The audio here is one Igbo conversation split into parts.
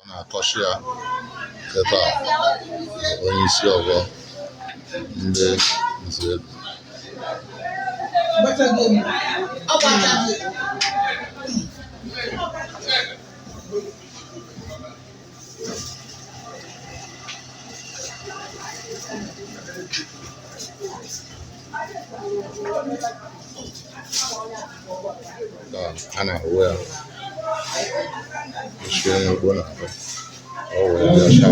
Ọ na-akọshi ya kịta onye isi ọgbọ ndị nze. Ka a na-ahụ ya isi onye ugbo na-ahụ ọ wee dị ọcha.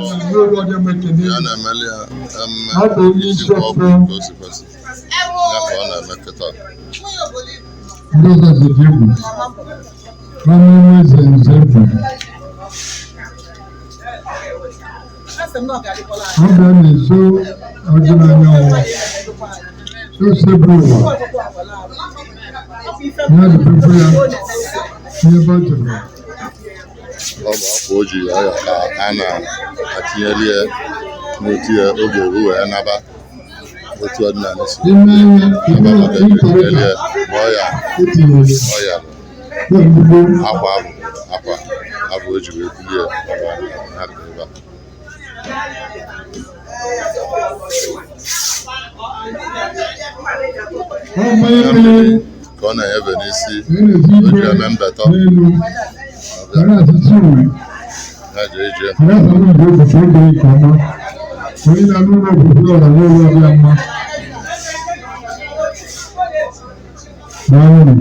Ya na-emeli ya emme ijikwa ọgwụ ka o si kwesị ya ka ọ na-eme kịta. Ndị ọzọ dị egwu n'ọnụ eze nze egwu. Ọ bịa na-eso ọdịnanyanwụ osebụ ụwa ya dịbekwa ya n'ebe ọ chọrọ. Ọ bụ akwa o ji ọya ka a na-atinyere ya n'otu ya oge eru wee naba otu ọdịnala si Ime naba maka ihe etinyere ya ma ọya etinyere ọya na mgbugbo. Akwa abụ akwa abụ o ji wee bulie ọ bụ ha dị ebe a. Ọ mmanya Ya mmiri mmiri ka ọ na-enyebe n'isi na-ezi o ji igwe eme mbetọ n'elu were asịsị uwe ya ji eje. were asara mgbe ụbọchị oge nke ọma onye na-alụ ụlọ obodo ọra n'ụlọ ọbịa mma. Daalụ.